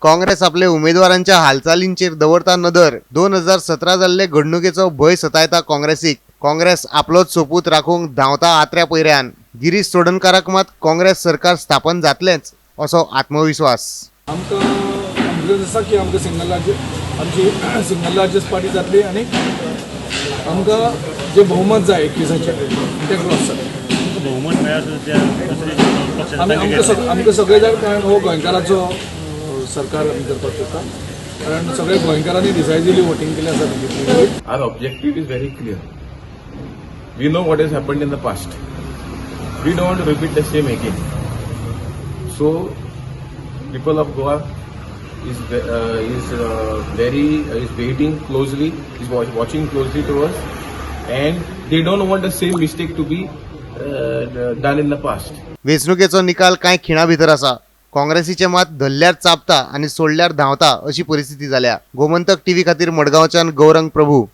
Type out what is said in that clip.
काँग्रेस आपले उमेदवारांच्या हालचालींचेर दवरता नदर. 2017 जाल्ले घडणुकेचो भंय सतायता काँग्रेसीक. काँग्रेस आपलोच सोपूत राखूंक धांवता आत्र्या पयऱ्यान. गिरीश चोडणकाराक मात काँग्रेस सरकार स्थापन जातलेंच असो आत्मविस्वास. आमकां कॉन्फिडन्स आसा की आमकां सिंगल लार्जस्ट, आमची सिंगल लार्जस्ट पार्टी जातली आनी आमकां जे बहुमत जाय 21आचें तें क्रॉस जातलें. बहुमत मेळ्ळ्यार सुद्दां त्या दुसरे पक्ष आमी आमकां आमकां सगळे जाण, कारण हो गोंयकाराचो सरकार आमी करपाक सोदता, कारण सगळे गोंयकारांनी डिसायजिवली वोटींग केलें आसा BJP. Our objective is very clear. We know what has happened in the past. We don't want to repeat the same again. So, people of Goa is waiting closely, is watching closely to us, and they don't want the same mistake to be done in the past. वेंचणुकेचो निकाल कांय खिणा भितर आसा. काँग्रेसीचे मात धरल्यार चाबता आनी सोडल्यार धांवता अशी परिस्थिती जाल्या. गोमंतक टीव्ही खातीर मडगांवच्यान गौरंग प्रभू.